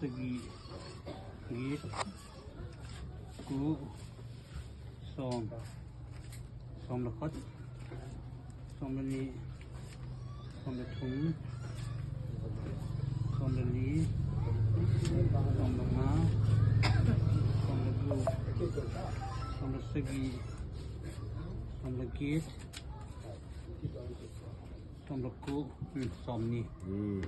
ສະກີ ກີດ ກູ ສອງ ສອງລະຄັດ ສອງລະນີ ສອງລະທຸງ ສອງລະລີ ສອງລະງາ ສອງລະກູ ສອງລະສະກີ ສອງລະກີດ ສອງລະກູ ອືມ ສອງນີ້ ອືມ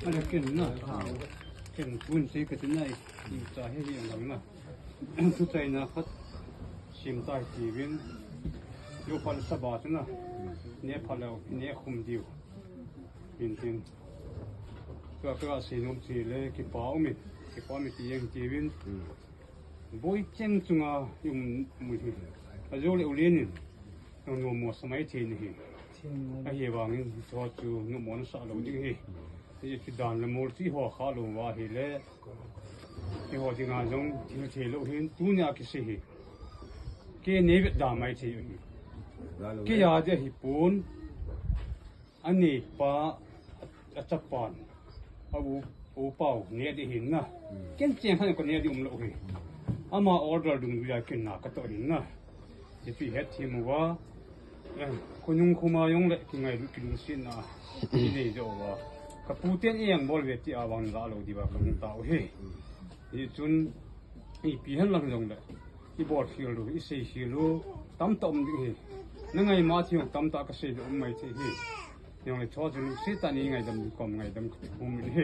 ອັນນີ້ເກັ່ງນະ ເກັ່ງຄູນຊິກະຊິໄດ້ ສາເຫດຫຍັງນະ ສຸໄຈນາຄັດ ຊິມຕາຍຈີວິນ ໂຍພັນສະບາດນະ ເນພັດແລ້ວ ເນຄົມດິວ ເປັນເປັນ ກະກະຊິນຸມຊິເລ ກິປາອຸມິ ກິປາອຸມິຕິເຢັງຈີວິນ ອືມ ໂບຍເຈັງຈຸງອາ ຢູມມຸຍ ອາໂຍເລອຸເລນິນ ໂນໂມສະໄມເທນິ ອາເຮວາງ ຊອຈູ ໂນໂມນະສະໂລດິເຮ ຕິດານລະໂມລ ຕິຫໍຄາໂລວາເຮເລ ຕິຫໍຕິງາຍົງ ຕິເທໂລເຮນ ຕູນຍາກິເສເຮ ເກເນເວດາໄມເທ ເກຍາເດຫິປູນ ອາເນປາ ອາຈະປານ ອາອູ ໂອປາວ ເນດິຫິນນະ ອືມ ເກນເຈງຫັ້ນກໍເນດິອຸມໂລເຮ ອາມາອໍເດີດຸງດຸຍາເກນນາກະໂຕຫິນນະ ເຈປິເຮັດທິມວາ ເອີ ໂຄຍຸງໂຄມາຍົງເລ ກິໄງດຸກິລຸຊິນນາ ເນໂຈວາ ກະປູເຕນເອງບໍລເວຕິອາວັງລາໂລດີວາກະມຸງຕາໂອເຮ ອືມ ເອຈຸນ ອີປີຫັ້ນຫຼັງຍົງເດ ອີບອດເຊລລູ ອີເຊເຊລລູ ຕຳຕອມດິເຮ ນະໄງມາທິໂຍງຕຳຕະກະເສດອຸມໄມເທເຮ ຍົງເລຊໍຈຸນເຊຕານີໄງດຳຄວາມໄງດຳຄຸມເຮ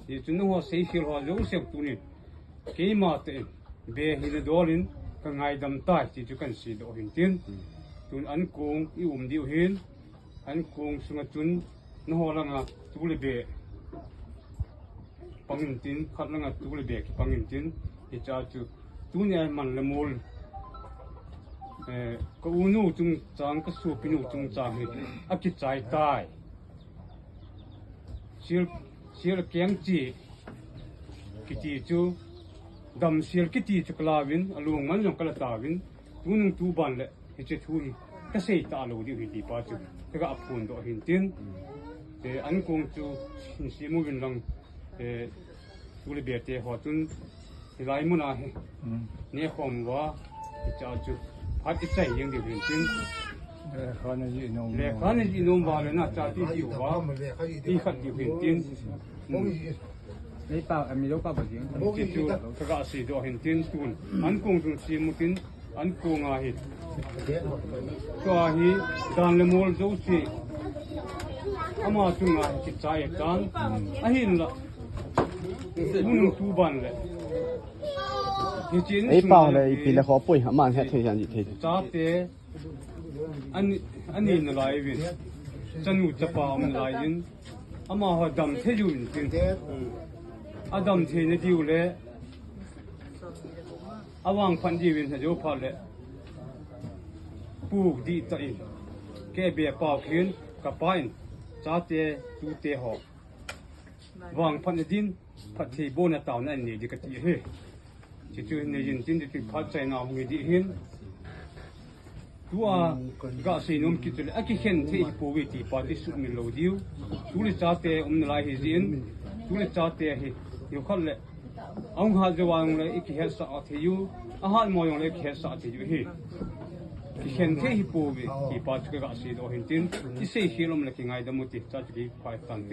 ເອຈຸນຫົວເຊເຊລຫົວໂຍເຊວຕູນິ ເກມາເຕ ເບຫິນໂດລິນ ກະໄງດຳຕາຍ ຕິຈຸກັນເສໂດເຫັນຕິນ ຕູນອັນໂກງ ອີອຸມດິວເຫັນ ອັນໂກງສຸງະຈຸນ ນະຫໍລະງາຕູເລເບ ປັງອິນຕິນ ຄັດລະງາຕູເລເບ ປັງອິນຕິນ ເອຈາຈຸ ຕູເນມັນລະໂມລ ເອີ ກະອູນູຈຸງຈາງ ກະຊູປິນູຈຸງຈາງ ເຮັດ ອາກິດຈາຍຕາຍ ເຊລ ເຊລແກງຈີ ກິຕີຈຸ ດຳເຊລກິຕີຈຸກະລາວິນ ອະລຸງມັນຍົງກະລະຕາວິນ ຕູນຸງຕູບານແລະ ເຮເຈທູນ ກະເສຕາໂລດິວເຮຕີປາຈຸ ກະອາພູນໂດເຫັນຕິນ ເອ ອັນກົງຈູ ຊິນຊີມູວິນລັງ ເອ ຕູເລເບເຕ ຫໍຈຸນ ເຮລາຍມຸນາເຮ ເນຄອມວາ ເຮຈາຈຸ ພັດອິໄຊຍັງດິວເຫັນຕິນ ເລຄານະຍິໂນມ ເລຄານະຍິໂນມວາ ເລນາຈາຕິດິວວາ ອີຄັດດິວເຫັນຕິນ ເລປາ ອາມິໂລປາບະຈິງ ເຈຈູ ກະກະເສໂດເຫັນຕິນ ຕູນ ອັນກົງຈຸນຊີມູຕິນ ອັນໂກງາຫິ ກາຫິ ດານລະໂມລໂຈຊີ ອາມາຈຸງາຫິ ກິດຈາເອດດານ ອາຫິນລະ ມຸນຕູບານແລະ ເອເປາເລີຍ ປີລະຂໍປຸຍ ອາມານແຮດເທຍານຢິເທ ຈາເຕ ອັນ ອັນນີ້ນະລາຍວິນ ຈະນູຈະປາມັນລາຍຍິນ ອາມາຮອດດຳເທຢູນຈິນ ອາດຳເທນະດິວແລ ອາວັງພັນດີວິນ ຫະໂຍພາແລະ ປູກດີຕະອິນ ແກເບຍປາວເຄນ ກະປາອິນ ຈາເຕ ຕູເຕຫອ ວາງພັນອະດິນ ພັດເທໂບນະຕາວນະເນດິກະຕິເຮ ຊິຈຸເນຢິນຈິນດິຕິພັດໃຈນາວເງດີເຫັນ ຕູອາກະເສໂນມກິດຈຸເລ ອາກິເຄັນເທຫິໂປເວຕິປາຕິສຸມິໂລດິວ ຕູເລຈາເຕ ອຸມນະລາຍເຮຈິນ ຕູເລຈາເຕເຮ ໂຍຄັດແລະ ອາຫາດຈະວາງເລ ອິກິເຮສະອາເທຢູ ອາຫາດມໍຍົງເລ ອິກິເຮສະອາເທຢູເຮ ກິເຄັນເທຫິໂປເວຕິປາຕິກະກະເສໂດເຫັນຕິນ ອິເຊເຄລົມເລ ກິໄງດຳມຸຕິ ຈາຈຸກິພາຍຕັນເຕ